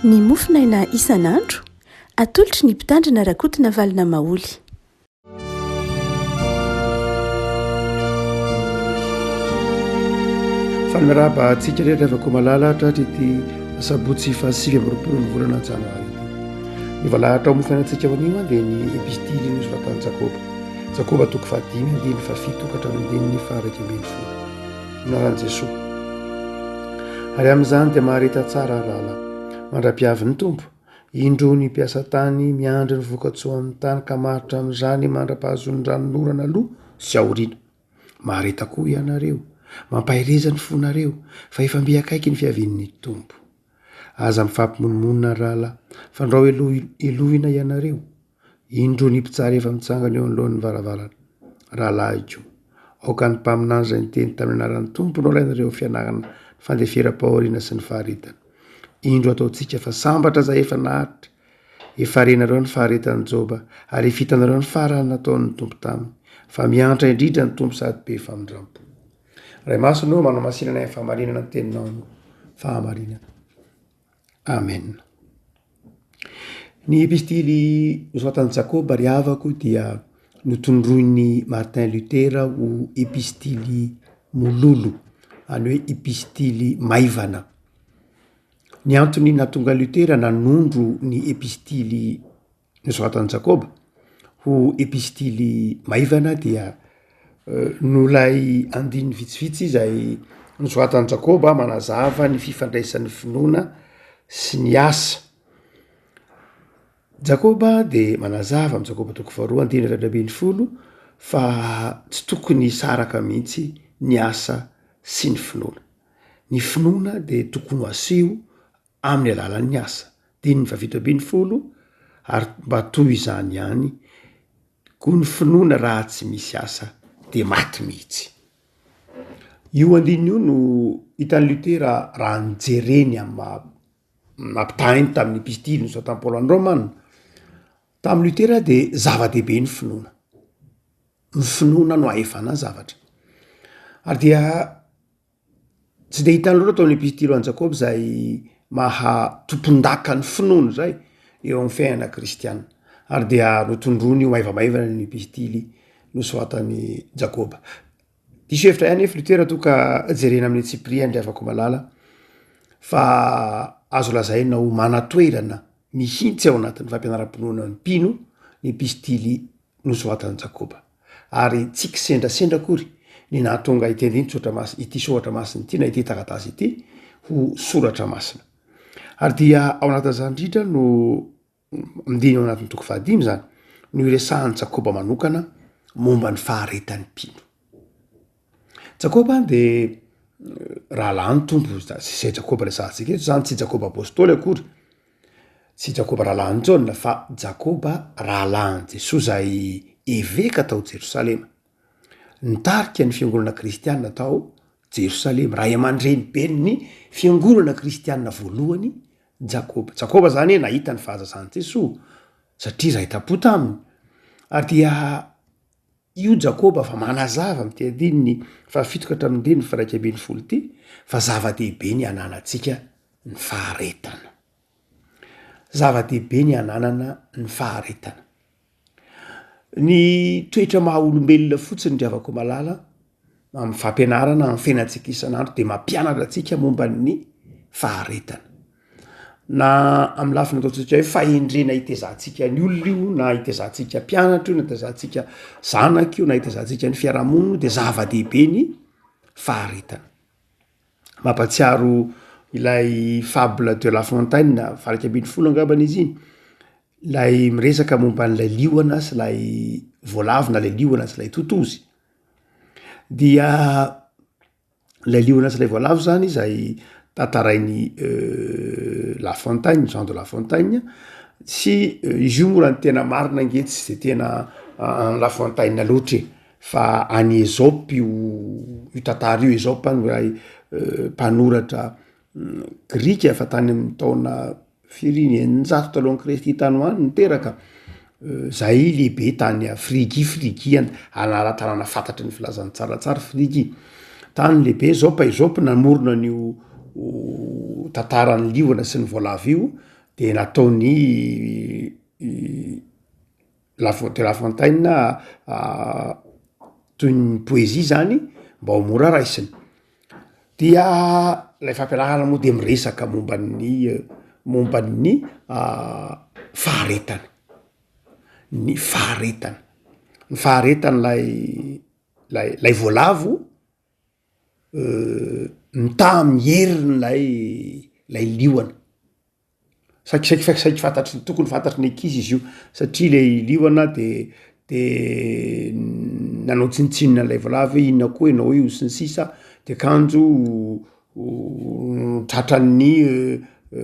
Ny mofonaina isan'andro, atolotry ny Mpitandrina Rakotonavalona Maholy. Faly miarahaba antsika rehetra efa koa malala tratry ity asabotsy faha 29 ny volana janoary ity. Ny valahatra ao mofonainantsika ho anio dia ny epistily nosoratan'i Jakoba. Jakoba toko fahadimy andininy fahafito ka hatramin'ny andininy faha-11. Anaran'i Jesoa. Ary amin'izany dia mahareta tsara rahalahy, mandra-piavin'ny Tompo. Indro ny mpiasa tany miandry ny vokatsoa amin'ny tany ka maharitra amin'izany mandra-pahazoany ranonorana aloha sy aoriana. Mahareta koa ianareo, mampahereza ny fonareo, fa efa mby akaiky ny fiavian'ny Tompo. Aza mifampimonomonona rahalahy, fandrao helohina ianareo. Indro ny mpitsara efa mitsangana eo anoloan'ny varavarana. Rahalahiko, aoka ny mpaminany izay niteny tamin'ny anaran'ny Tompo no alainareo ho fianarana ny fandeferam-pahoriana sy ny faharetana. Indro ataontsika fa sambatra izay efa naharitra. Efa renareo ny faharetan'i Joba, ary efa hitanareo ny farany nataon'ny Tompo taminy, fa miantra indrindra ny Tompo sady be famindram-po. Ray Masina ô, manamasina anay amin'ny fahamarinana ny teninao no fahamarinana. Amen. Ny epistily nosoratan'i Jakoba ry havako dia notondroin'i Martin Luther ho epistily mololo, izany hoe epistily maivana. Ny antony nahatonga an'i Luther nanondro ny epistily nosoratan'i Jakoba ho epistily maivana dia noho ilay andininy vitsivitsy izay nosoratan'i Jakoba manazava ny fifandraisan'ny finoana sy ny asa. Jakoba de manazava am' Jakoba toko faharoa andininy 11 fa tsy tokony hisaraka mihitsy ny asa sy ny finoana. Ny finoana de tokony ho aseho amin'ny alalan'ny asa. Andininy faha-17, Ary mba toy izany ihany koa ny finoana raha tsy misy asa dia maty mihitsy. Io andininy io no hitan'i Luther raha nijereny amin'ny maha nampitahainy tamin'ny epistily nosoratan'i Paoly an'ny Romana. Tamin'i Luther dia zava-dehibe ny finoana. Ny finoana no ahefana zavatra. Ary dia Tsy dia hitany loatra tao amin'ny epistily ho an'i Jakoba izay maha tompon-daka ny finoana izay eo amin'ny fiainana kristiana, ary dia notondroiny ho maivamaivana ny epistily nosoratan'i Jakoba. Diso hevitra ihany nefa Lotera toa ka jerena amin'ny antsipiriany ry havako malala fa azo lazaina ho manan-toerana mihitsy ao anatin'ny fampianaram-pinoana ny mpino ny epistily nosoratan'i Jakoba. Ary tsy kisendrasendra akory ny nahatonga ity andinin-tsoratra masina, ity soratra masina ity na ity taratasy ity ho soratra masina. Ary dia ao anatin'izany indrindra no andininy ao anatin'ny toko fahadimy izany no iresahan'i Jakoba manokana momba ny faharetan'ny mpino. Jakoba dia rahalahin'ny Tompo, izay Jakoba resahantsika eto izany tsy Jakoba apôstôly akory, Tsy Jakoba rahalahin'i Jaona fa Jakoba rahalahin'i Jesoa izay eveka tao Jerosalema. Nitarika ny fiangonana kristiana tao Jerosalema, ray aman-dreniben'ny fiangonana kristiana voalohany Jakoba. Jakoba zany nahita ny fahazazan'i Jesoa satria iray tam-po taminy ary dia io Jakoba fa manazava amin'ity andininy fahafito ka hatramin'ny andininy faha-11 ity fa zava-dehibe ny hananantsika ny faharetana. Zava-dehibe ny hananana ny faharetana. Ny toetra maha olombelona fotsiny ry havako malala amin'ny fampianarana amin'ny fiainantsika isan'andro dia mampianatra antsika momba ny faharetana. Na amin'ny lafiny ataontsika hoe fahendrena hitezantsika ny olona io na hitezantsika mpianatra io na hitezantsika zanaka io na hitezantsika ny fiarahamonina io de zava-dehibe ny faharetana. Mampatsiaro ilay fable de la fontaine 18 angambany izy iny, ilay miresaka momba an'ilay liona sy ilay voalavo na ilay liona sy ilay totozy. Dia ilay liona sy ilay voalavo zany izay tantarain'i La Fontaine, Jean de La Fontaine sy izy io moa raha ny tena marina ange tsy de tena an'i La Fontaine loatra e. Fa any Esope io io tantara io, Esope no iray mpanoratra grika fa tany amin'ny taona firy iny, 600 talohan'i Kristy tany ho any no teraka, zay lehibe tany Frigie, Frigie anaran-tanàna fantatry ny filazantsara tsara Frigie, tany lehibe Esope, Esope namorona an'io tantaran'ny liona sy ny voalavo io. De nataon'i La Fon- de La Fontaine toy ny poezia zany mba ho mora raisina. Dia lay fampianarana moa de miresaka momba ny momba ny faharetana, ny faharetana, ny faharetan'lay lay lay voalavo mitaha amin'ny herin'ilay lay liona. Saiky saiky fa saiky fantatry ny tokony fantatry ny ankizy izy io satria le liona de de nanao tsinontsinona an'ilay voalavo hoe inona koa ianao io sy ny sisa de kanjo tratran'ny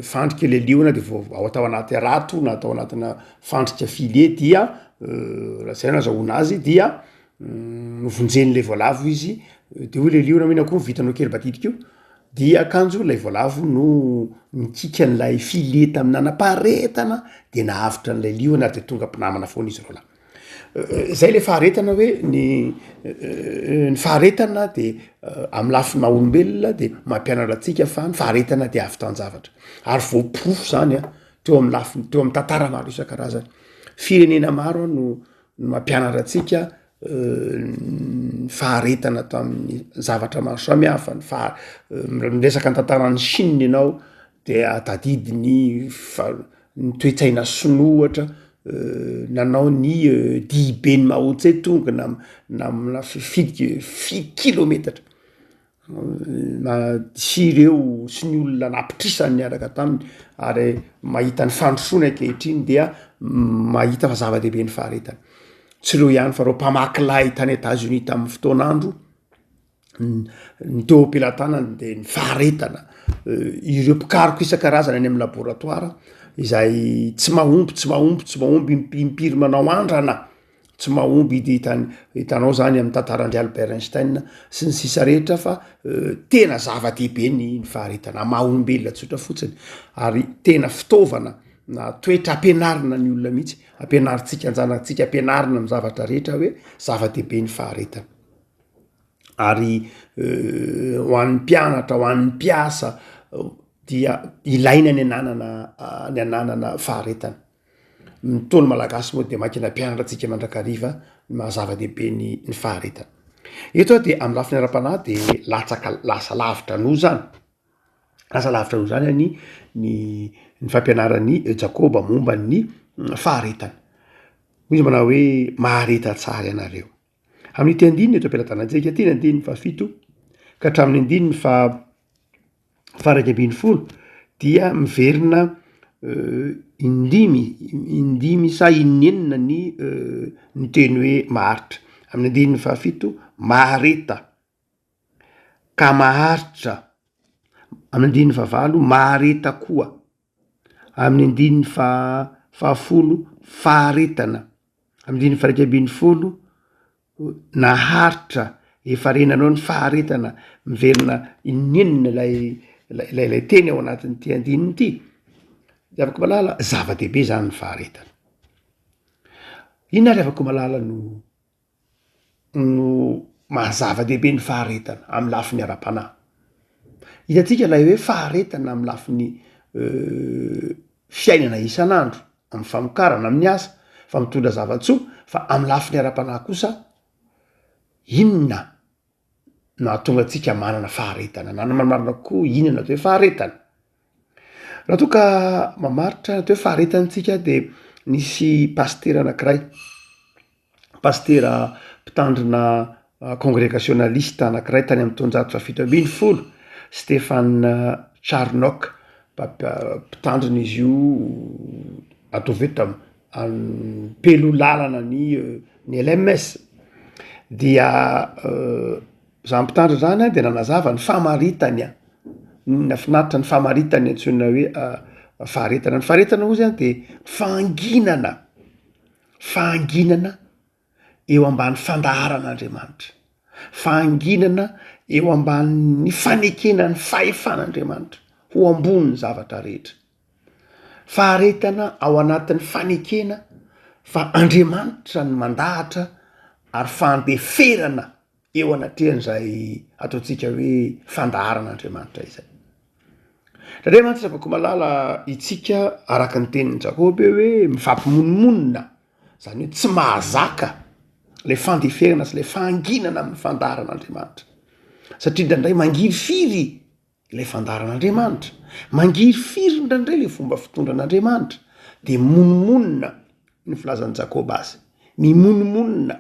fandrika le liona de vao ao atao anaty harato na atao anatina fandrika filet dia raha zay no azahoana azy dia novonjen'le voalavo izy de hoy le liona hoe inona koa ny vitanao kely badidika io. Dia kanjo ilay voalavo no nikiky an'ilay filet tamin'ny nanam-paharetana de nahavitra an'ilay liona ary de tonga mpinamana foana izy roalahy. Zay le faharetana hoe ny ny faharetana de amy lafiny maha olombelona de mampianatra antsika fa ny faharetana de ahavitan-javatra ary voaporofo zany an teo amy lafiny teo amy tantara maro isan-karazany. Firenena maro no mampianatra antsika ny faharetana tamin'ny zavatra maro samihafa, ny faha- miresaka ny tantaran'i Chine ianao de tadidy ny fa- ny toe-tsaina sinoa ohatra nanao ny dihiben'i Mao Tse Tung na na firy firy kilometatra. Na sy ireo sy ny olona an'apitrisany niaraka taminy ary mahita ny fandrosoany ankehitriny dia mahita fa zava-dehibe ny faharetana. Tsy ireo ihany fa ireo mpamaky lay tany Etazonia tamin'ny fotoan'andro, ny teo am-pelatanany de ny faharetana, ireo mpikaroka isan-karazany any amin'ny laboratoara izay tsy mahomby tsy mahomby tsy mahomby impiry manao andrana. Tsy mahomby ity hitany hitanao zany amin'ny tantaran-dry Albert Einstein sy ny sisa rehetra fa tena zava-dehibe ny ny faharetana maha olombelona tsotra fotsiny ary tena fitaovana na toetra ampianarina ny olona mihitsy, ampianarintsika an-janatsika, ampianarina amy zavatra rehetra hoe zava-dehibe ny faharetana. Ary ho an'ny mpianatra, ho an'ny mpiasa dia ilaina ny ananana ny ananana faharetana. Ny Ntaolo malagasy moa dia mainka nampianatra antsika mandrakariva ny maha zava-dehibe ny ny faharetana. Eto aho dia amin'ny lafiny ara-panahy de latsaka lasa lavitra noho zany, lasa lavitra noho zany ny ny ny fampianaran'i Jakoba momba ny faharetana. Hoy izy manao hoe mahareta tsara ianareo. Amin'ity andininy eto am-pelatanantsika ity, ny andininy fahafito ka hatramin'ny andininy faha faha-11 dia miverina indimy, indimy sa inenina ny ny teny hoe maharitra. Amin'ny andininy fahafito, mahareta ka maharitra. Amin'ny andininy fahavalo, mahareta koa. Amin'ny andininy faha fahafolo, faharetana. Amin'ny andininy faha-11, Naharitra, efa renareo ny faharetana miverina inon'inona ilay ilay ilay teny ao anatin'ity andininy ity. Ry havako malala, zava-dehibe zany ny faharetana. Inona ary havako malala no no maha zava-dehibe ny faharetana amy lafiny ara-panahy? Hitantsika ilay hoe faharetana amy lafiny fiainana isan'andro, amin'ny famokarana, amin'ny asa, fa mitondra zava-tsoa, fa amin'ny lafiny ara-panahy kosa, inona no hahatonga antsika manana faharetana, na ny marimarina kokoa, inona no atao hoe faharetana? Raha toa ka mamaritra ny atao hoe faharetana isika de nisy pasitera anakiray, Pasitera mpitandrina kongregasionalista anankiray tany amin'ny taonjato faha-17, Stephen Charnock, mpitandrina izy io ataovy hoe tam- mpeloa lalana ny ny LMS, dia zany mpitandrina zany an de nanazava ny famaritany an, nahafinaritra ny famaritany antsoina hoe faharetana, ny faharetana hozy an de fahanginana. Fahanginana eo ambany fandaharan'Andriamanitra, fahanginana eo ambanin'ny fanekena ny fahefan'Andriamanitra ho ambonin'ny zavatra rehetra, faharetana ao anatin'ny fanekena fa Andriamanitra no mandahatra ary fandeferana eo anatrehan'izay ataontsika hoe fandaharan'Andriamanitra izay. Indraindray mantsy ravako malala itsika araka ny tenin'i Jakoba hoe mifampimonomonona, zany hoe tsy mahazaka le fandeferana sy le fahanginana amin'ny fandaharan'Andriamanitra, satria indraindray mangirifiry ilay fandaharan'Andriamanitra, mangirifiry indraindray le fomba fitondran'Andriamanitra, de mimonomonona ny filazan'i Jakoba azy, mimonomonona,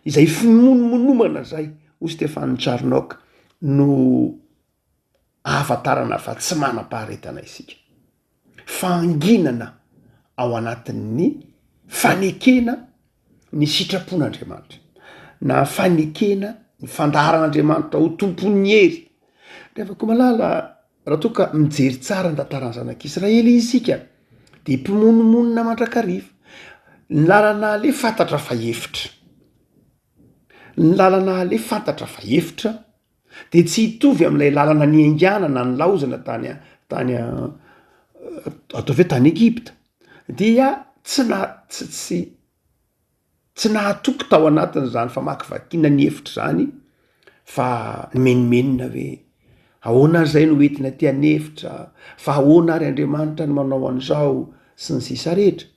izay fimonomonomana zay hoy Stéphane Charnock no ahafantarana fa tsy manam-paharetana isika. Fahanginana ao anatin'ny fanekena ny sitrapon'Andriamanitra, na fanekena ny fandaharan'Andriamanitra ho tompon'ny hery. Ry havako malala, raha toa ka mijery tsara ny tantaran'ny zanak'Israely isika dia mpimonomonona mandrakariva. Ny lalana aleha fantatra fa efitra, ny lalana aleha fantatra fa efitra de tsy hitovy amin'ilay lalana niaingàna na nilaozana tany tany ataovy hoe tany Egypta dia tsy na- tsy tsy tsy nahatoky tao anatin'izany famakivakiana ny efitra zany fa nimenomenona hoe ahoana ary zay no hoentina aty an'efitra fa ahoana ary Andriamanitra no manao an'izao sy ny sisa rehetra.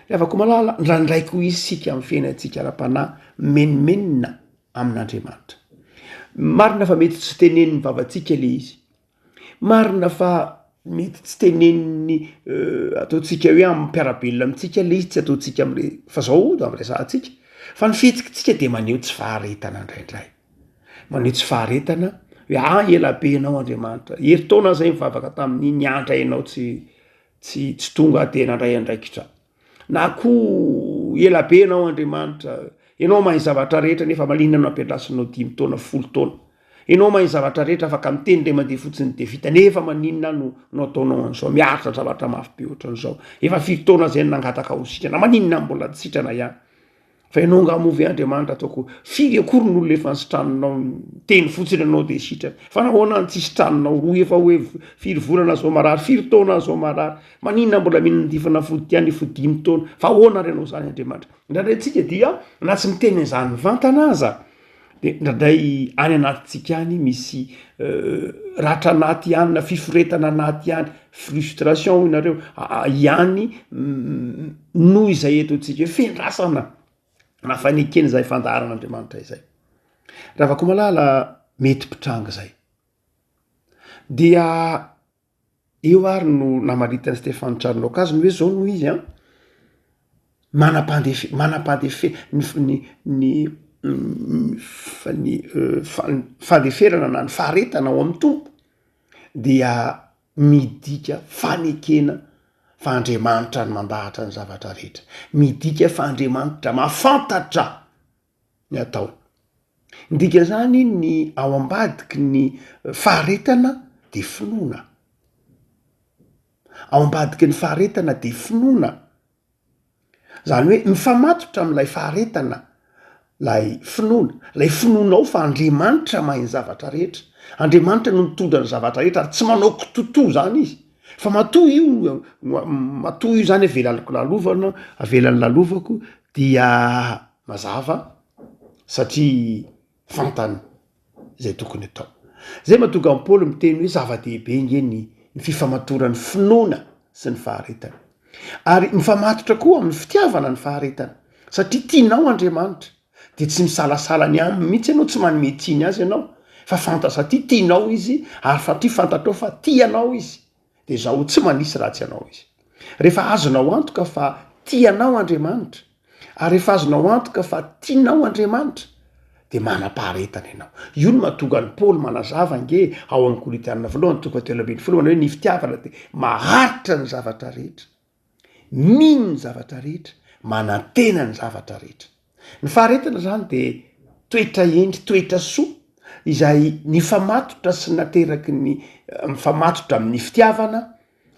Ry havako malala, ndraindray koa isika amin'ny fiainantsika ara-panahy mimenomenona amin'Andriamanitra. Marina fa mety tsy tenenin'ny vavantsika le izy, marina fa mety tsy tenenin'ny ataontsika hoe amin'ny mpiara-belona amintsika le izy, tsy ataontsika amle fa zao no ampiresahantsika, fa ny fihetsikitsika de maneho tsy faharetana indraindray, maneho tsy faharetana hoe ah ela be ianao Andriamanitra, herintaona aho zay nivavaka tamin'iny niandry ianao tsy tsy tsy tonga de nandray andraikitra. Na koa ela be ianao Andriamanitra, ianao mahay zavatra rehetra nefa maninona no ampiandrasinao dimy taona, folo taona. Ianao mahay zavatra rehetra afaka miteny indray mandeha fotsiny de vita nefa maninona no no ataonao an'izao, miaritra zavatra mafy be ohatran'izao. Efa firy taona zay no nangataka ho sitrana, maninona no mbola tsy sitrana ihany. Fa ianao angaha moa ve Andriamanitra ataoko firy akory ny olona efa nisitraninao niteny fotsiny ianao de sitrana fa nahoana no tsy sitraninao roa efa hoe firy volana zao marary firy taona zao marary maninona mbola mihinana ity fanafody ity any efa dimy taona fa ahoana ary ianao zany Andriamanitra indraindray tsika dia na tsy miteny an'izany mivantana aza de indraindray any anatintsika any misy ratra anaty ihany na fiforetana anaty ihany, frustration hoy nareo, ihany noho izay eto antsika hoe fiandrasana na fanekena izay fandaharan'Andriamanitra izay. Ravakomalala mety mpitranga izay. Dia Eo ary no namaritan'i Stéphane Charnock azy ny hoe zao no izy an, manam-pandefe- manam-pandefe- ny f- ny ny fa- ny fa- fandeferana na ny faharetana ao amin'ny Tompo dia midika fanekena fa Andriamanitra no mandahatra ny zavatra rehetra, midika fa Andriamanitra mahafantatra ny ataony. Ny dikan'izany ny ao ambadiky ny faharetana de finoana, ao ambadiky ny faharetana de finoana, zany hoe mifamatotra am'ilay faharetana lay finoana, lay finoanao fa Andriamanitra mahay ny zavatra rehetra, Andriamanitra no mitondra ny zavatra rehetra ary tsy manao kitotoa zany izy fa matoa io matoa io zany avelaniko lalovana avelany lalovako dia mazava satria fantany izay tokony atao. Zay mahatonga an'i Paoly miteny hoe zava-dehibe nge ny ny fifamatoran'ny finoana sy ny faharetana. Ary mifamatotra koa amin'ny fitiavana ny faharetana, satria tianao Andriamanitra, de tsy misalasala ny aminy mihitsy ianao, tsy manome tsiny azy ianao, fa fanta satria tianao izy ary satria fantatrao fa tia anao izy, de zao tsy manisy ratsy anao izy. Rehefa azonao antoka fa tia anao Andriamanitra, ary rehefa azonao antoka fa tianao Andriamanitra, de manam-paharetana ianao. Io no mahatonga an'i Paoly manazava ange ao amin'ny Korintianina voalohany toko fahatelo 13 manao hoe ny fitiavana de maharitra ny zavatra rehetra, mino ny zavatra rehetra, manantena ny zavatra rehetra. Ny faharetana zany de toetra hendry, toetra soa izay nifamatotra sy nateraky ny mifamatotra amin'ny fitiavana,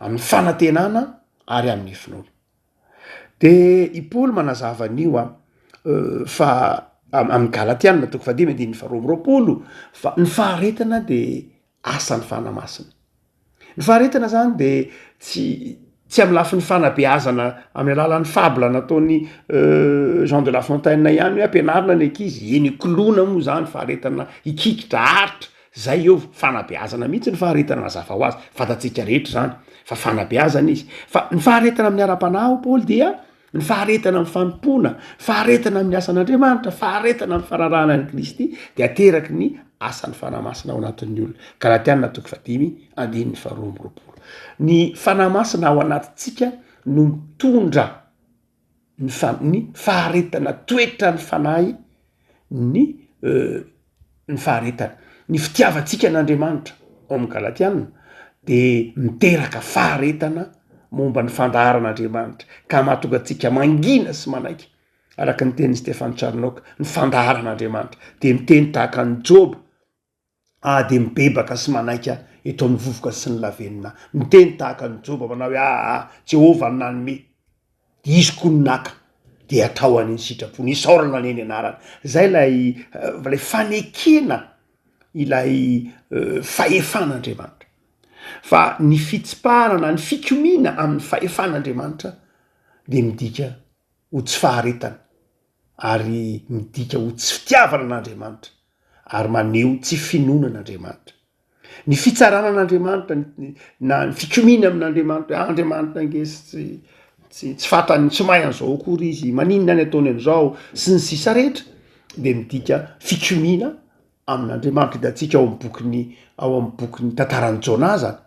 amin'ny fanantenana ary amin'ny finoana. De i Paoly manazava an'io a fa amin'ny Galatiana toko fahadimy andininy faharoa amby roapolo fa ny faharetana de asan'ny Fanahy Masina. Ny faharetana zany de tsy tsy amin'ny lafiny fanabeazana amin'ny alalan'ny fable nataon'i Jean de La Fontaine ihany hoe ampianarina ny ankizy, eny ikoloana moa zany faharetana hikikitra, haharitra. Zay eo, fanabeazana mihitsy ny faharetana mazava ho azy, fantatsika rehetra zany fa fanabeazana izy, fa ny faharetana amin'ny ara-panahy hoy Paoly dia ny faharetana amin'ny fanompoana, faharetana amin'ny asan'Andriamanitra, faharetana amin'ny fanarahana an'i Kristy dia ateraky ny asan'ny Fanahy Masina ao anatin'ny olona. Galatiana toko fahadimy andininy faharoa amby roapolo. Ny Fanahy Masina ao anatintsika no mitondra ny fa- ny faharetana toetran'ny Fanahy ny ny faharetana. Ny fitiavantsika an'Andriamanitra ao amin'ny Galatiana de miteraka faharetana momba ny fandaharan'Andriamanitra ka mahatonga antsika mangina sy manaiky araka ny tenin'i Stefan Charnock, ny fandaharan'Andriamanitra de miteny tahaka an'i Joba, ah de mibebaka sy manaika eto amin'ny vovoka sy ny lavenona, miteny tahaka an'i Joba manao hoe aa Jehovah no nanome. Izy koa no naka de atao anie ny sitrapony, isaorana anie ny anarany. Zay ilay ilay fanekena ilay fahefan'Andriamanitra. Fa ny fitsipahana na ny fikomiana amin'ny fahefan'Andriamanitra de midika ho tsy faharetana ary midika ho tsy fitiavana an'Andriamanitra ary maneho tsy finoana an'Andriamanitra. Ny fitsarana an'Andriamanitra na ny fikomiana amin'Andriamanitra hoe Andriamanitra ange sy tsy tsy fantany tsy mahay an'izao akory izy, maninona ny ataony an'izao sy ny sisa rehetra de midika fikomiana amin'Andriamanitra. Hitantsika ao amin'ny bokin'ny ao amin'ny bokin'ny tantaran'i Jona zany,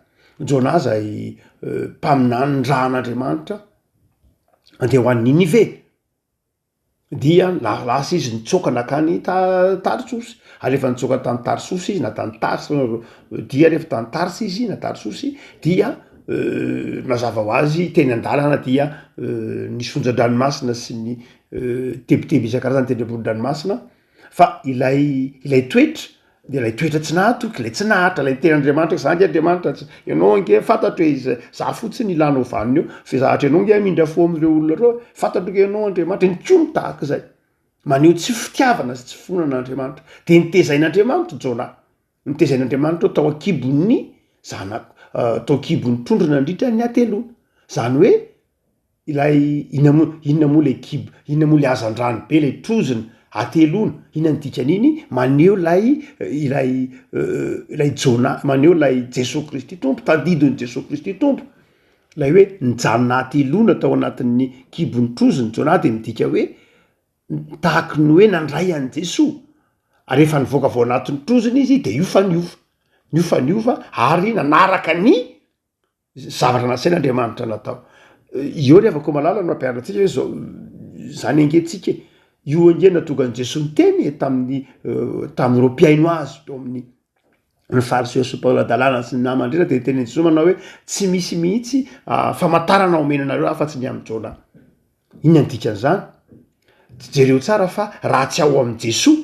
Jona zay mpaminany nirahan'Andriamanitra andeha ho any Ninive. Dia lasa izy nitsoaka nankany Tarsosy, ary rehefa nitsoaka tany Tarsosy izy na tany Tarsa dia rehefa tany Tarsa izy na Tarsosy dia mazava ho azy teny an-dalana dia nisy onjan-dranomasina sy ny tebiteby isan-karazany teny ambony ranomasina fa ilay ilay toetra de ilay toetra tsy nahatoky, ilay tsy naharitra, ilay niteny Andriamanitra hoe za ange Andriamanitra tsy, ianao ange fantatro e iza, za fotsiny ilanao vanona eo, fa zavatra ianao ange hamindra fo amin'ireo olona ireo e, fantatro ange ianao Andriamanitra, nikomy tahaka izay, maneho tsy fitiavana sy tsy finoana an'Andriamanitra, de nitezain'Andriamanitra Jonah, nitezain'Andriamanitra tao an-kibon'ny zanako, tao an-kibon'ny trondro nandritra ny hateloana, zany hoe Ilay inona moa inona moa ilay kibo inona moa ilay hazandrano be ilay trozona hateloana inona ny dikan'iny maneho ilay ilay ilay Jona maneho ilay Jesoa Kristy Tompo tadidin'i Jesoa Kristy Tompo ilay hoe nijanona hateloana tao anatin'ny kibon'ny trozona Jona de midika hoe tahaky ny hoe nandray an'i Jesoa ary rehefa nivoaka avy ao anatin'ny trozona izy de io fa niova io fa niova ary nanaraka ny Zavatra nasain'Andriamanitra natao. Eo ry havako malala no ampiharina antsika hoe zao, zany ange tsika e, io ange nahatonga an'i Jesoa niteny e tamin'ny tamin'ireo mpihaino azy teo amin'ny ny fariseo sy mpanora-dalàna sy ny namany rehetra de niteny an'i Jesoa manao hoe tsy misy mihitsy famantarana omena anareo afa-tsy ny amin'i Jona. Inona ny dikan'izany? Jereo tsara fa raha tsy ao amin'i Jesoa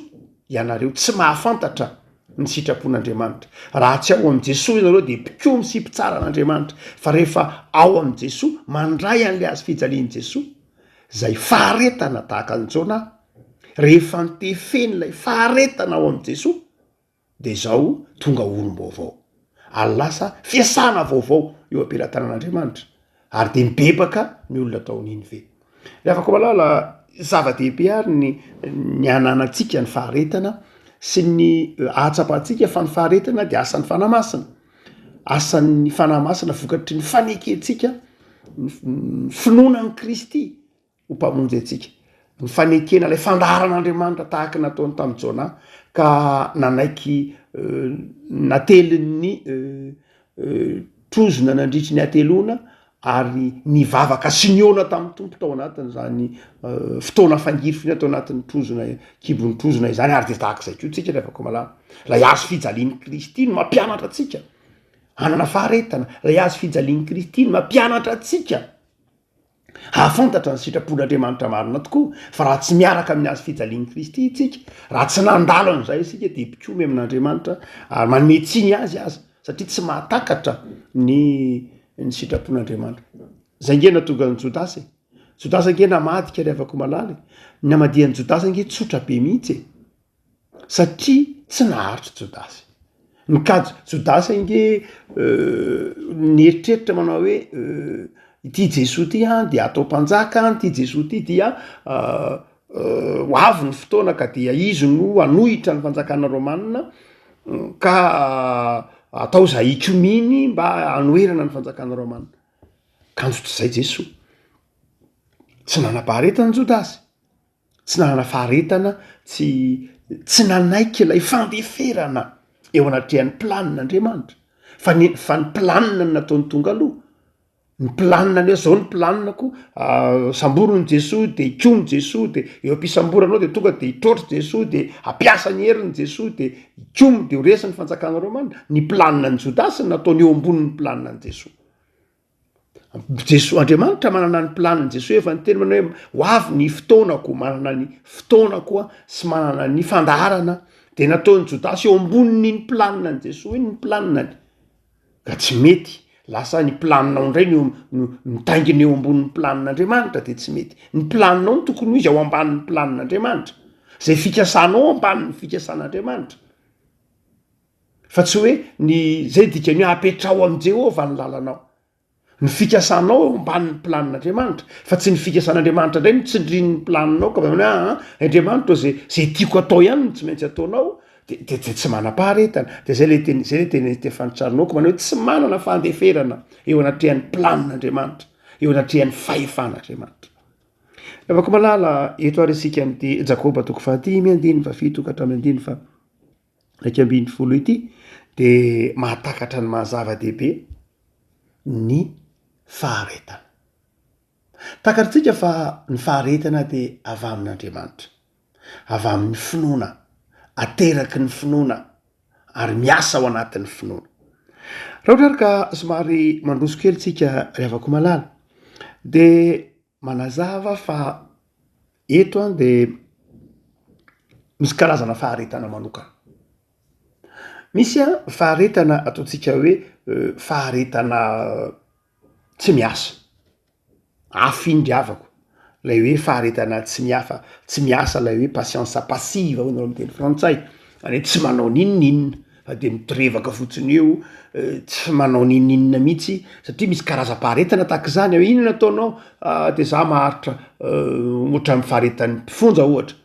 ianareo tsy mahafantatra ny sitrapon'Andriamanitra. Raha tsy ao amin'i Jesoa ianareo dia mpikomy sy mpitsara an'Andriamanitra. Fa rehefa ao amin'i Jesoa, mandray an'ilay hazo fijalian'i Jesoa, izay faharetana tahaka an'i Jona, rehefa nitefen'ilay faharetana ao amin'i Jesoa, de izao tonga olom-baovao ary lasa fiasana vaovao eo am-pelatanan'Andriamanitra ary de mibebaka ny olona tao Ninive. Ry havako malala, zava-dehibe ary ny ny hananantsika ny faharetana sy ny ahatsapantsika fa ny faharetana de asan'ny Fanahy Masina, asan'ny Fanahy Masina vokatry ny fanekentsika ny finoana an'i Kristy. ho Mpamonjy antsika. Ny fanekena ilay fandaharan'Andriamanitra tahaka ny nataony tamin'i Jona ka nanaiky natelin'ny trozona nandritry ny hateloana ary nivavaka sy nihaona tamin'ny Tompo tao anatin'izany fotoana fangirifiriana tao anatin'ny trozona kibon'ny trozona izany ary dia tahaka izay koa tsika ry havako malala. Ilay hazo fijalian'i Kristy no mampianatra antsika hanana faharetana, ilay hazo fijalian'i Kristy no mampianatra antsika Hahafantatra ny sitrapon'Andriamanitra marina tokoa fa raha tsy miaraka amin'ny hazo fijalian'i Kristy isika, raha tsy nandalo an'izay isika dia mpikomy amin'Andriamanitra ary manome tsiny azy aza satria tsy mahatakatra ny ny sitrapon'Andriamanitra. Zay nge nahatonga an'i Jodasy e. Jodasy ange namadika ry havako malala e. Ny namadihan'i Jodasy ange tsotra be mihitsy e. Satria tsy naharitra Jodasy. Ny kajy Jodasy ange nieritreritra manao hoe ity Jesoa ity an de atao mpanjaka an, ity Jesoa ity dia ho avy ny fotoana ka dia izy no hanohitra ny fanjakana romana. ka atao izay hikomiany mba hanoherana ny fanjakana romana. Kanjo tsy izay Jesoa. Tsy nanam-paharetana Jodasy, tsy nanana faharetana, tsy tsy nanaiky ilay fandeferana eo anatrehan'ny planin'Andriamanitra fa ny fa ny planina no nataony tonga aloha. Ny planina anie zao ny planinako samboriny Jesoa de hikomy Jesoa de eo am-pisamborana ao de tonga de hitroatra Jesoa de hampiasa ny heriny Jesoa de hikomy de ho resy ny fanjakana romana, ny planinan'i Jodasy no nataony eo ambonin'ny planinan'i Jesoa. Jesoa Andriamanitra manana ny planiny, Jesoa efa niteny manao hoe ho avy ny fotoanako, manana ny fotoanako aho sy manana ny fandaharana de nataon'i Jodasy eo ambonin'iny planinan'i Jesoa iny ny planinany. Ka tsy mety, lasa ny planinao indray no no mitaingina eo ambonin'ny planin'Andriamanitra de tsy mety. Ny planinao no tokony ho izy ao ambanin'ny planin'Andriamanitra. Zay fikasanao ambanin'ny fikasan'Andriamanitra. Fa tsy hoe ny zay dikany hoe apetraho amin'i Jehovah ny lalanao. Ny fikasanao eo ambanin'ny planin'Andriamanitra, fa tsy ny fikasan'Andriamanitra indray no tsindrin'ny planinao ka hoe aa Andriamanitra ô ze ze tiako atao ihany no tsy maintsy ataonao, de de de tsy manam-paharetana, de zay le teny zay le tenin'i Stéphane Charnock manao hoe tsy manana fandeferana eo anatrehan'ny planin'Andriamanitra, eo anatrehan'ny fahefan'Andriamanitra. Ravako malala, eto ary isika amin'ity Jakoba toko fahadimy andininy fahafito ka hatramin'ny andininy faha 11 ity de mahatakatra ny maha zava-dehibe ny faharetana. Takatritsika fa ny faharetana dia avy amin'Andriamanitra, avy amin'ny finoana, ateraky ny finoana ary miasa ao anatin'ny finoana. Raha ohatra ary ka somary mandroso kely tsika ry havako malala de manazava fa eto an de misy karazana faharetana manokana. Misy an faharetana ataontsika hoe faharetana tsy miasa, hafa iny ry havako, lay hoe faharetana tsy miafa tsy miasa lay hoe patience passive hoy nareo amy teny frantsay, zany hoe tsy manao n'inon'inona fa de mitorevaka fotsiny eo, tsy manao n'inon'inona mihitsy satria misy karazam-paharetana tahak'izany hoe inona ataonao? De za maharitra ohatran'ny faharetan'ny mpifonja ohatra.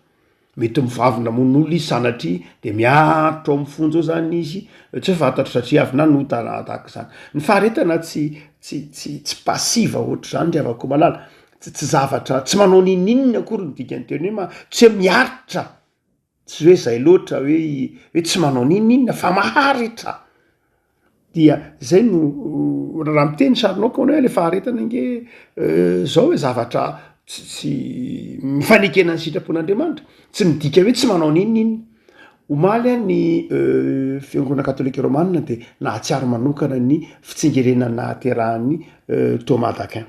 Mety mivavy namono olona izy sanatria de miaritra ao amin'ny fonja ao zany izy, tsy fantatro satria avy nanota na tahaka izany. Ny faharetana tsy tsy tsy tsy passive ohatr'izany ry havako malala, tsy tsy zavatra tsy manao n'inon'inona akory ny dikan'ny teny hoe ma- tsy hoe miaritra, tsy hoe zay loatra hoe hoe tsy manao n'inon'inona fa maharitra. Dia zay no raha miteny Charlot hoe le faharetana ange zao hoe zavatra tsy tsy mifanekena ny sitrapon'Andriamanitra, tsy midika hoe tsy manao n'inon'inona. Omaly aho ny fiangonana katolika romana de nahatsiaro manokana ny fitsingerenana nahaterahan'i Thomas d'Aquin.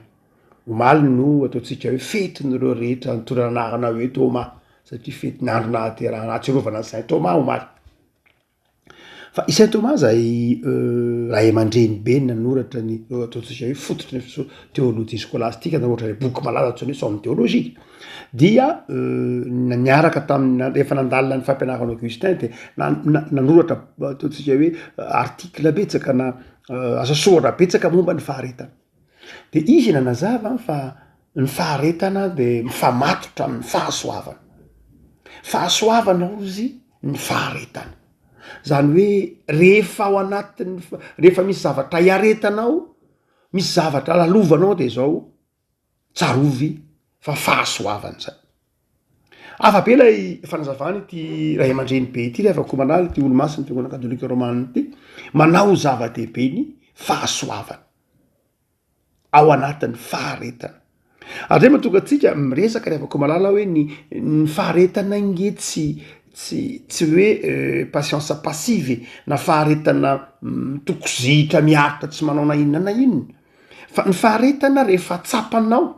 Omaly no ataontsika hoe fetin'ireo rehetra nitondra anarana hoe Thomas satria fetin'ny andro nahaterahana nahatsiarovana an'i Saint Thomas omaly. Fa i Saint Thomas zay ray aman-dreny be nanoratra ny ataontsika hoe fototry ny fiso- teolojia skolastika nanoratra ilay boky malaza antsoina hoe somme théologique dia niaraka tamin'ny rehefa nandalina ny fampianaran'i Augustin de na- na- nanoratra ataontsika hoe article betsaka na asa soratra betsaka momba ny faharetana. De izy nanazava fa ny faharetana de mifamatotra amin'ny fahasoavana, fahasoavana hozy ny faharetana, zany hoe rehefa ao anatin'ny rehefa misy zavatra iaretanao, misy zavatra lalovanao de zao tsarovy fa fahasoavana zay. Hafa be ilay fanazavana ity ray aman-dreny be ity rehefa komanala ity olo-masin'ny fiangonana katolika romana ity, manao zava-dehibe ny fahasoavana. ao anatin'ny faharetana. Ary zay mahatonga antsika miresaka ry havako malala hoe ny ny faharetana ange tsy tsy tsy hoe patience passive e, na faharetana mitoko zihitra miaritra tsy manao na inona na inona, fa ny faharetana rehefa tsapanao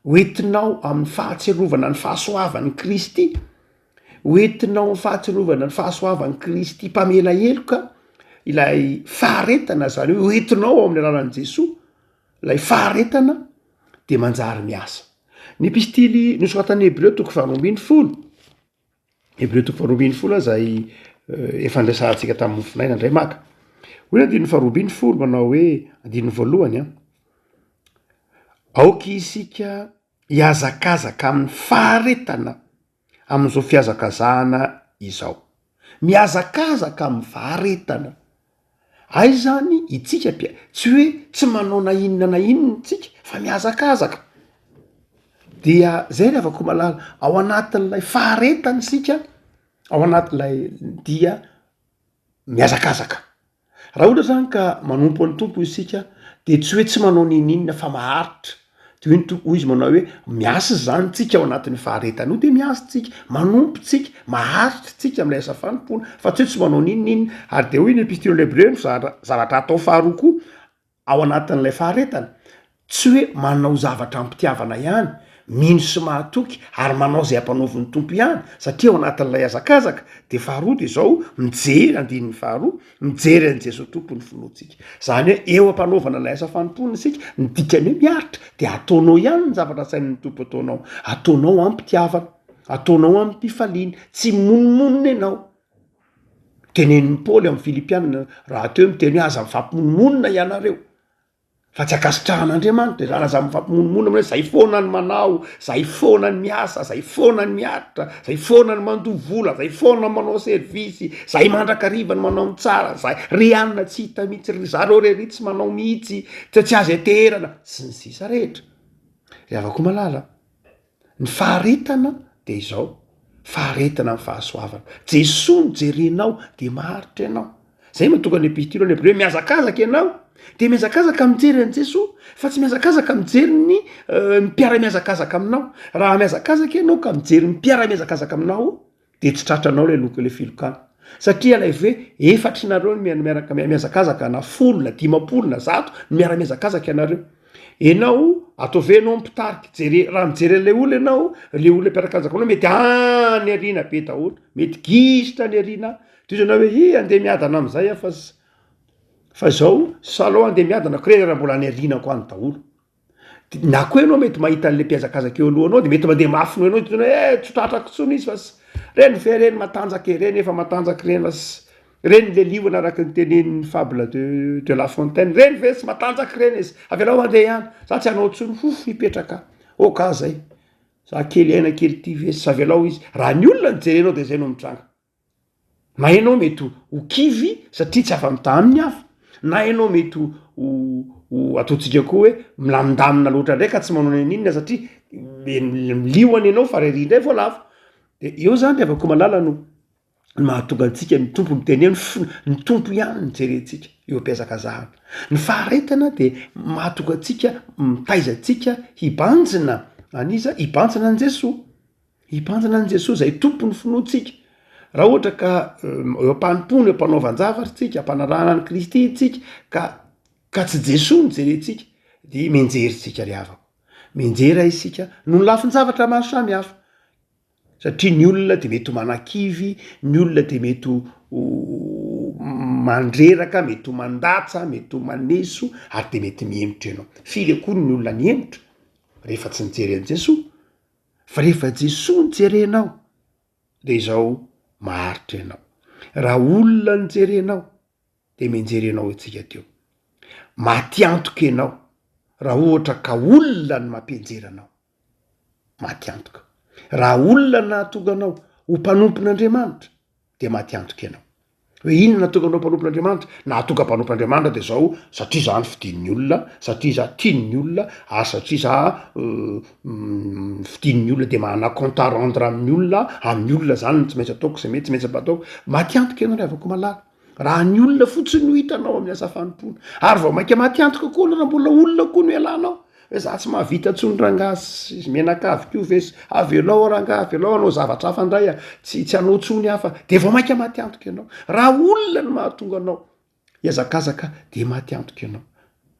hoentinao amin'ny fahatsiarovana ny fahasoavan'i Kristy, hoentinao amin'ny fahatsiarovana ny fahasoavan'i Kristy mpamela heloka ilay faharetana, zany hoe hoentinao ao amin'ny alalan'i Jesoa ilay faharetana de manjary miasa. Ny epistily nosoratan'ny Hebreo toko faharoa ambin'ny folo, Hebreo toko faharoa ambin'ny folo zay efa niresahantsika tamin'ny mofonaina indray maka, hoy ny andininy faharoa ambin'ny folo manao hoe, andininy voalohany an, aoka isika hihazakazaka amin'ny faharetana amin'izao fihazakazahana izao. Mihazakazaka amin'ny faharetana. Aiza izany itsika mpia- tsy hoe tsy manao na inona na inona tsika fa mihazakazaka. Dia zay ry havako malala, ao anatin'ilay faharetana isika, ao anatin'ilay dia mihazakazaka. Raha ohatra zany ka manompo an'ny Tompo isika de tsy hoe tsy manao n'inon'inona fa maharitra, de hoy ny Tompo, hoy izy manao hoe miasa zany tsika ao anatin'io faharetana io de miasa tsika, manompo tsika, maharitra tsika am'lay asa fanompoana fa tsy hoe tsy manao n'inon'inona, ary de hoy ny epistily hebreo ny zara- zavatra atao faharoa koa ao anatin'ilay faharetana, tsy hoe manao zavatra am-pitiavana ihany, mino sy mahatoky ary manao izay ampanaovin'ny Tompo ihany, satria ao anatin'ilay hazakazaka, dia faharoa dia izao, mijery, andininy faharoa, mijery an'i Jesoa Tompo ny finoantsika. Izany hoe eo am-panaovana ilay asa fanompoana isika, ny dikany hoe miaritra, dia ataonao ihany ny zavatra asain'ny Tompo ataonao, ataonao am-pitiavana, ataonao amim-pifaliana, tsy mimonomonona ianao. Tenenin'i Paoly amin'ny Filipiana rahateo miteny hoe aza mifampimonomonona ianareo fa tsy ankasitrahan'Andriamanitra izany, aza mifampimonomonona hoe zay foana ny manao, zay foana ny miasa, zay foana ny miaritra, zay foana ny mandoa vola, zay foana ny manao servisy, zay mandrakariva ny manao ny tsara, zay ry anona tsy hita mihitsy, ry zareo re ry tsy manao mihitsy, tsy tsy azo ianteherana, sy ny sisa rehetra. Ry havako malala. Ny faharetana dia izao, faharetana amin'ny fahasoavana. Jesoa no jerenao dia maharitra ianao. Zay mahatonga ny epistily any Hebreo mihazakazaka ianao dia mihazakazaka mijery an'i Jesoa fa tsy mihazakazaka mijery ny ny mpiara-mihazakazaka aminao. Raha mihazakazaka ianao ka mijery ny mpiara-mihazakazaka aminao de tsy tratranao le loka le filokana satria alaivo hoe efatry nareo ny miaraka mihazakazaka na folo na 50 na 100 ny miara mihazakazaka ianareo enao ataovy enao mpitarika jere raha mijery an'ilay olona ianao le olona mpiarakazaka aminao mety any aoriana be daholo mety gisitra any aoriana toy izy ianao hoe i andeha miadana am'izay aho fa fa zao salon andeha miadana ko reny raha mbola any aorianako any daholo Na koa ianao mety mahita an'le mpihazakazaka eo alohanao de mety mandeha mafy noho ianao de hoe eh tsy tratrako intsony izy fa s- reny ve reny matanjaka e, reny efa matanjaka reny fa s- reny le liona araka ny tenenin'ny fable de de la fontaine, reny ve tsy matanjaka reny izy, avelao handeha ihany, za tsy hanao intsony, hof hipetraka, ok zay, za kely aina kely ty ve s- avelao izy, raha ny olona no jerenao de zay no mitranga. Na ianao mety ho kivy satria tsy afa-mitaha amin'ny hafa, na ianao mety ho ho ataontsika koa hoe milamindamina loatra indray ka tsy manao na inona satria milioana ianao fa rery indray vao lavo, de eo zany ry havako malala no mahatonga antsika ny Tompo miteny hoe ny fo- ny Tompo ihany no jerentsika eo am-pihazakazahana. Ny faharetana de mahatonga antsika mitaiza antsika hibanjina an'iza? Hibanjina an'i Jesoa. Hibanjina an'i Jesoa izay Tompon'ny finoantsika. Raha ohatra ka eo am-panompoana, eo am-panaovan-javatra tsika, am-panarahana an'i Kristy tsika ka ka tsy Jesoa no jerentsika de mianjera isika ry havako. Mianjera isika noho ny lafin-javatra maro samihafa satria ny olona de mety ho manakivy, ny olona de mety ho mandreraka, mety ho mandatsa, mety ho maneso ary de mety mihemotra ianao. Firy akory ny olona nihemotra rehefa tsy nijery an'i Jesoa? Fa rehefa Jesoa no jerenao de izao maharitra ianao. Raha olona no jerenao de mianjera ianao antsika teo. Maty antoka ianao raha ohatra ka olona no mampianjera anao. Maty antoka. Raha olona no nahatonga anao ho mpanompon'Andriamanitra de maty antoka ianao. Hoe inona nahatonga anao mpanompon'Andriamanitra? Nahatonga mpanompon'Andriamanitra de zao, satria za nofidin'ny olona, satria za tian'ny olona, ary satria za fidin'ny olona de manana compte à rendre amin'ny olona, amin'ny olona zany no tsy maintsy ataoko zay mety tsy maintsy mba ataoko. Maty antoka ianao ry havako malala, raha ny olona fotsiny no hitanao amin'ny asa fanompoana, ary vao mainka maty antoka koa anao raha mbola olona koa no ialanao. Hoe za tsy mahavita tsony rangah sy mianakavy ko ve sy avelao aho rangah avelao hanao zavatra hafa ndray a, tsy tsy hanao tsony aho fa de vao maika maty antoka ianao, raha olona no mahatonga anao hihazakazaka de maty antoka ianao,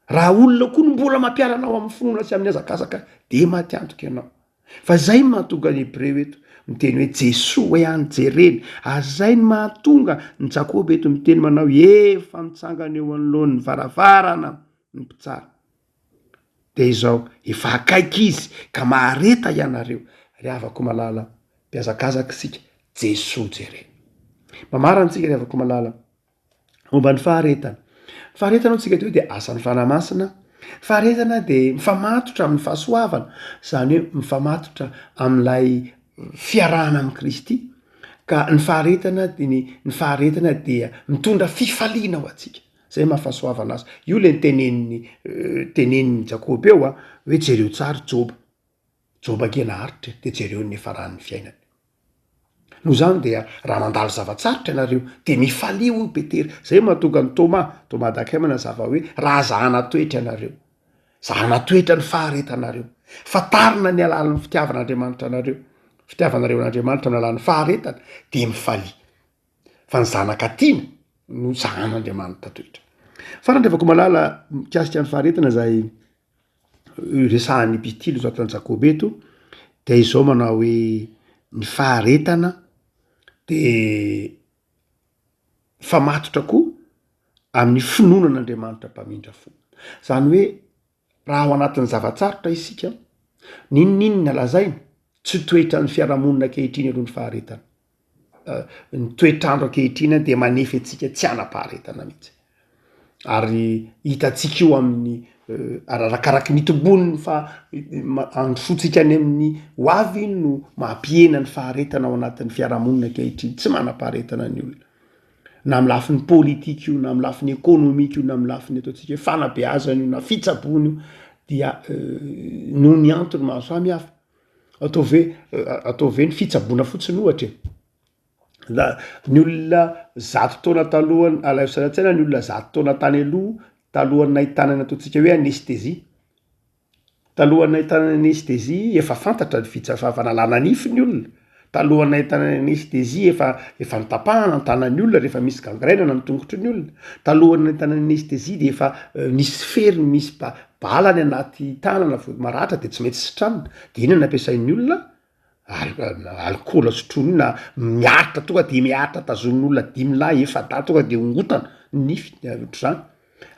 raha olona koa no mbola mampiala anao amin'ny finoana sy amin'ny hazakazaka de maty antoka ianao, fa zay no mahatonga ny hebreo eto miteny hoe Jesoa ihany jerena, ary zay no mahatonga ny Jakoba eto miteny manao efa mitsangana eo anoloan'ny varavarana ny mpitsara. Dia izao, efa akaiky Izy, ka mahareta ianareo, ry havako malala, mpihazakazaka isika, Jesoa jerena. Mamarana isika ry havako malala, momba ny faharetana. Ny faharetana hoy tsika teo dia asan'ny Fanahy Masina. Ny faharetana dia mifamatotra amin'ny fahasoavana, izany hoe mifamatotra amin'ilay fiarahana amin'i Kristy. Ka ny faharetana de ny ny faharetana dia mitondra fifaliana ho antsika. Zay maha fahasoavana azy. Io le nitenenin'i tenenin'i Jakoba eo a, hoe jereo tsara Joba. Joba ange naharitra e, de jereo ny niafaran'ny fiainany. Noho izany dia raha mandalo zava-tsarotra ianareo dia mifalia hoy Petera. Zay no mahatonga an'i Thomas, Thomas d'Aquin manazava hoe raha zahana toetra ianareo, zahana toetra ny faharetanareo, fantarina ny alalan'ny fitiavan'Andriamanitra anareo, fitiavanareo an'Andriamanitra amin'ny alalan'ny faharetana dia mifalia. Fa ny zanaka tiana no zahan'Andriamanitra toetra. Farany ry havako malala mikasika ny faharetana izay resahan'ny epistily nosoratan'i Jakoba eto dia izao manao hoe ny faharetana de mifamatotra koa amin'ny finoana an'Andriamanitra mpamindra fo. Zany hoe raha ao anatin'ny zava-tsarotra isika, n'inon'inona lazaina, tsy toetran'ny fiarahamonina ankehitriny aloha ny faharetana. Ny toetr'andro ankehitriny dia manefy antsika tsy hanam-paharetana mihitsy. Ary hitantsika io amin'ny arakaraky ny itombon'ny fa androsoantsika any amin'ny ho avy no mampihena ny faharetana ao anatin'ny fiarahamonina ankehitriny. Tsy manam-paharetana ny olona. Na amin'ny lafiny politika io, na amin'ny lafiny ekonomika io, na amin'ny lafiny ataontsika hoe fanabeazana io, na fitsaboana io, dia noho ny antony maro samihafa. Ataovy hoe ataovy hoe ny fitsaboana fotsiny ohatra e, la ny olona zato taona talohan'ny alaivo sary an-tsaina ny olona zato taona tany aloha talohan'ny nahitana ny ataontsika hoe anesthésie, talohan'ny nahitana ny anesthésie efa fantatra ny fitsa- fa fanalana nify ny olona, Talohan'ny nahitana ny anesthésie efa efa notapahana ny tanan'ny olona rehefa misy gangrène na ny tongotry ny olona. Talohan'ny nahitana ny anesthésie dia efa nisy fery misy ba- bala any anaty tanana vao maratra de tsy maintsy sitranina. De inona no ampiasain'ny olona? Al- alikaola sotroina na miaritra tonga de miaritra tazonin'olona dimy lahy efa-dahy tonga de ongotana ny nify ohatr'izany.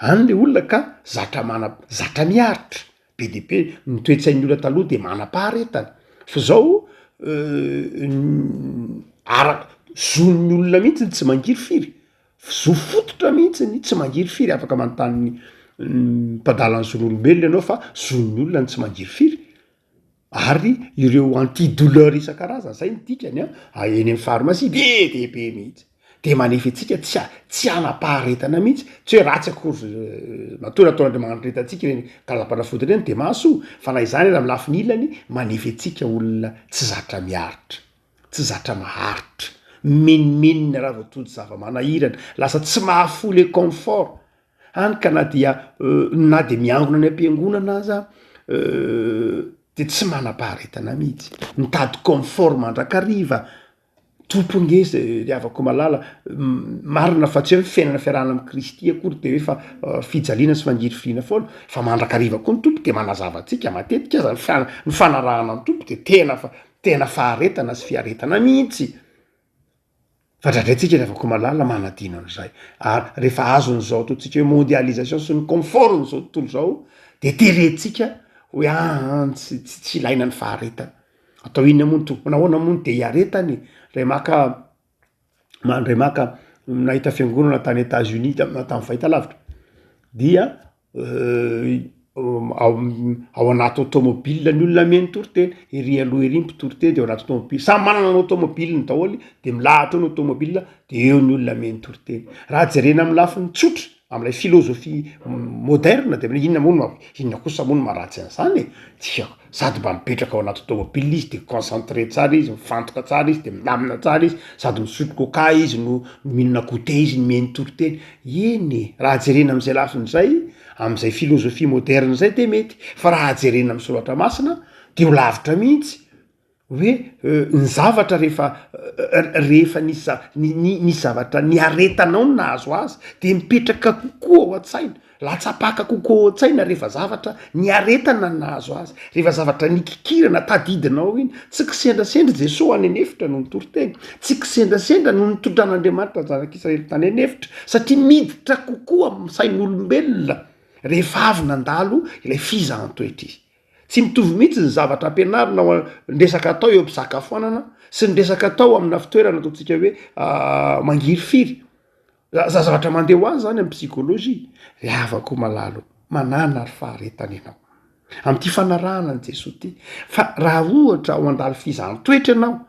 Any le olona ka zatra mana- zatra miaritra. Be dia be, ny toe-tsain'ny olona taloha de manam-paharetana, fa zao ara- zon'ny olona mihitsy ny tsy mangirifiry, zo fototra mihitsy ny tsy mangirifiry, afaka manontany ny mpandala ny zon'olombelona ianao fa zon'ny olona ny tsy mangirifiry, ary ireo anti douleur isan-karazany, zay ny dikany an, eny amin'ny pharmacie be dia be mihitsy. De manefy antsika tsy a- tsy hanam-paharetana mihitsy, tsy hoe ratsy akory matoa nataon'Andriamanitra hitantsika ireny karazam-panafody ireny de mahasoa, fa na izany aza amy lafiny ilany manefy antsika olona tsy zatra miaritra, tsy zatra maharitra, mimenomenona raha vao tojo zava-manahirana, lasa tsy mahafoy le confort, hany ka na dia na de miangona any am-piangonana aza de tsy manam-paharetana mihitsy, mitady confort mandrakariva. Tompo nge zay ry havako malala, marina fa tsy hoe ny fiainana fiarahana amin'i Kristy akory de hoe fa fijaliana sy fangirifiriana foana, fa mandrakariva koa ny Tompo de manazava antsika matetika aza ny fa- ny fanarahana ny Tompo de tena fa- tena faharetana sy fiaretana mihitsy, fa ndraindray tsika ry havako malala manadino an'izay, ary rehefa azon'izao ataontsika hoe mondialisation sy ny confort-n'izao tontolo izao de terentsika hoe aa tsy tsy tsy ilaina ny faharetana. Atao inona moa ny tompo nahoana moa no de iaretany e? Ray maka mandray maka nahita fiangonana tany Etats Unis tamin'ny fahitalavitra dia ao ao anaty automobile ny olona mihaino toriteny, ery aloha ery ny mpitoriteny de ao anaty automobile, samy manana ny automobile-ny daholo de milahatra eo ny automobile de eo ny olona mihaino toriteny. Raha jerena amin'ny lafiny tsotra am'lay philosophie moderne de inona moa no inona kosa moa no maharatsy an'zany e? Tsy haiko. Sady mba mipetraka ao anaty tômôbila izy de concentré tsara izy, mifantoka tsara izy de milamina tsara izy, sady misotro coca izy no mihinana goûter izy no mihaino toriteny. Eny e, raha jerena am'zay lafiny zay, am'zay philosophie moderne zay de mety, fa raha jerena amy soratra masina de ho lavitra mihitsy hoe ny zavatra rehefa rehefa nisy za- ny- ny- nisy zavatra niaretanao no nahazo azy de mipetraka kokoa ao an-tsaina, latsa-paka kokoa ao an-tsaina rehefa zavatra niaretana no nahazo azy, rehefa zavatra nikikirana tadidinao iny, tsy kisendrasendra Jesoa any an'efitra no nitory teny, tsy kisendrasendra no nitondran'Andriamanitra ny zanak'Israely tany an'efitra satria miditra kokoa amin'ny sain'olombelona rehefa avy nandalo ilay fizahan-toetra izy. Tsy mitovy mihitsy ny zavatra ampianarina ao ny resaka atao eo am-pisakafoanana sy ny resaka atao amina fitoerana ataontsika hoe mangirifiry. Za zavatra mandeha ho azy zany amy psychologie. Ry havako malala ô, manàna ary faharetana ianao am'ty fanarahana an'i Jesoa ty. Fa raha ohatra ao handalo fizahan-toetra ianao.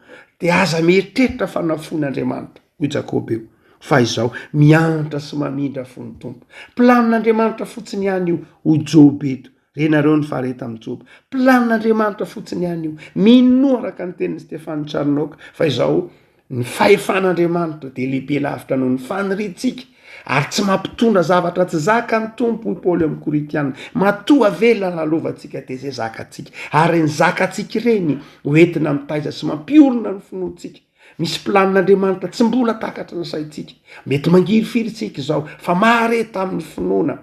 Dia aza mieritreritra fa nafoin' Andriamanitra, hoy Jakoba eo, fa izao, miantra sy mamindra fo ny Tompo. Planin'Andriamanitra fotsiny ihany io, hoy Joba eto. Renareo ny faharetan'i Joba. Planin'Andriamanitra fotsiny ihany io. Minoa araka ny tenin'i Stefano Charnock fa izao, Ny fahefan'Andriamanitra dia lehibe lavitra noho ny faniriantsika, ary tsy mampitondra zavatra tsy zaka ny Tompo, hoy Paoly amin'ny Korintiana. Matoa avela ny lalovantsika dia izay zakantsika, ary ireny zakantsika ireny ho entina mitaiza sy mampiorina ny finoantsika. Misy planin'Andriamanitra tsy mbola takatry ny saintsika. Mety mangirifiry isika izao, fa mahareta amin'ny finoana.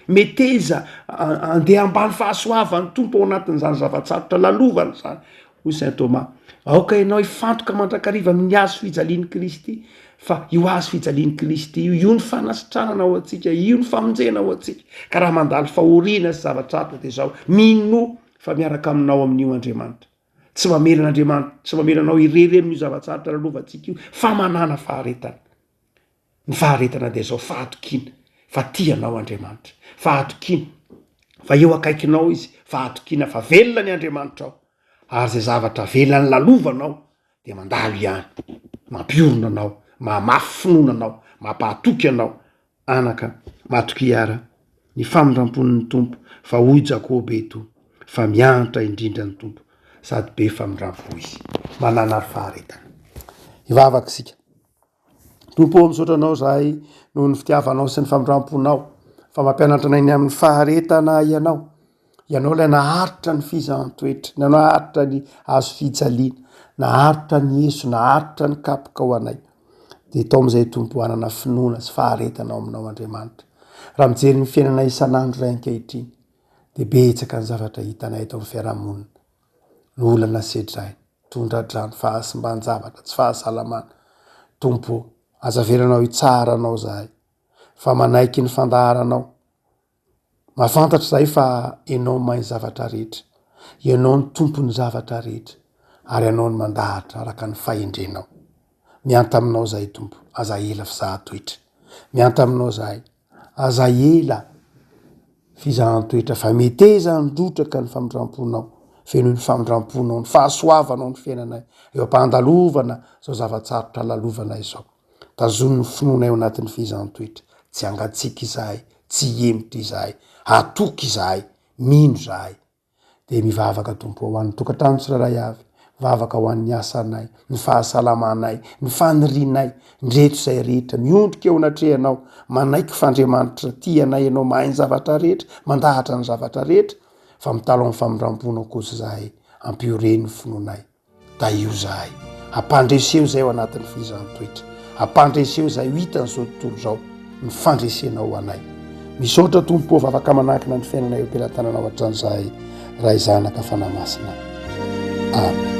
Meteza andeha ambany fahasoavan'ny Tompo ao anatin'izany zava-tsarotra lalovana izany, hoy Saint Thomas. Aoka ianao hifantoka mandrakariva amin'ny hazo fijalian'i Kristy, fa io hazo fijalian'i Kristy io, io ny fanasitranana ho antsika, io ny famonjena ho antsika. Ka raha mandalo fahoriana sy zava-tsarotra dia izao, minoa fa miaraka aminao amin'io Andriamanitra. Tsy mamela an'Andriamanitra, tsy mamela anao irery amin'io zava-tsarotra lalovantsika io, fa manàna faharetana. Ny faharetana dia izao, fahatokiana fa tia anao Andriamanitra, fahatokiana fa eo akaikinao Izy, fahatokiana fa velona ny Andriamanitrao, ary izay zavatra velany lalovanao dia mandalo ihany, mampiorina anao, mahamafy finoana anao, mampahatoky anao. Anaka, matokia ara ny famindrampon'ny Tompo, fa hoy Jakoba eto, fa miantra indrindra ny Tompo, sady be famindrampo Izy. Manàna ary faharetana. Hivavaka isika. Tompo ô, misaotra Anao izahay noho ny fitiavanao sy ny famindram-ponao, fa mampianatra anay ny amin'ny faharetana Ianao. Ianao ilay naharitra ny fizahan-toetra, naharitra ny hazo fijaliana, naharitra ny eso, naharitra ny kapoka ho anay. Dia tao amin'izay Tompo hanana finoana sy faharetana ao aminao Andriamanitra. Raha mijery ny fiainana isan'andro izahay ankehitriny, dia betsaka ny zavatra hitanay eto amin'ny fiarahamonina. Ny olana sedraina, tondra-drano, fahasimban-javatra, tsy fahasalamana. Tompo ô, aza avelanao hitsara anao zahay, fa manaiky ny fandaharanao. Mahafantatra izahay fa Ianao mahay ny zavatra rehetra, Ianao no Tompon'ny zavatra rehetra, ary Ianao no mandahatra araka ny fahendrenao. Mianta aminao izahay Tompo, aza ela fizahan-toetra. Mianta aminao izahay, Aza ela fizahan-toetra fa meteza handrotraka ny famindram-ponao. Fenoy ny famindram-ponao, ny fahasoavanao ny fiainanay eo am-pandalovana izao zava-tsarotra lalovana izao. Tazony ny finoanay ao anatin'ny fizahan-toetra. Tsy hangatsiaka izahay, tsy hihemotra izahay, hatoky izahay, mino izahay. Dia mivavaka Tompo ho an'ny tokantrano tsirairay avy, mivavaka ho an'ny asanay, ny fahasalamanay, ny fanirianay, ndreto izay rehetra miondrika eo anatrehanao, manaiky fa Andriamanitra tia anay Ianao, mahay ny zavatra rehetra, mandahatra ny zavatra rehetra, fa mitalaho ny famindram-ponao kosa izahay, ampioreno ny finoanay. Tahio izahay. Ampandreseo izay ao anatin'ny fehezan-toetra. Ampandreseo izay ho hitan'izao tontolo izao ny fandresenao ho anay. Misaotra Tompo ô, vavaka manankina ny fiainana eo am-pelatananao hatrany izahay, Ray Zanaka Fanahy Masina. Amen.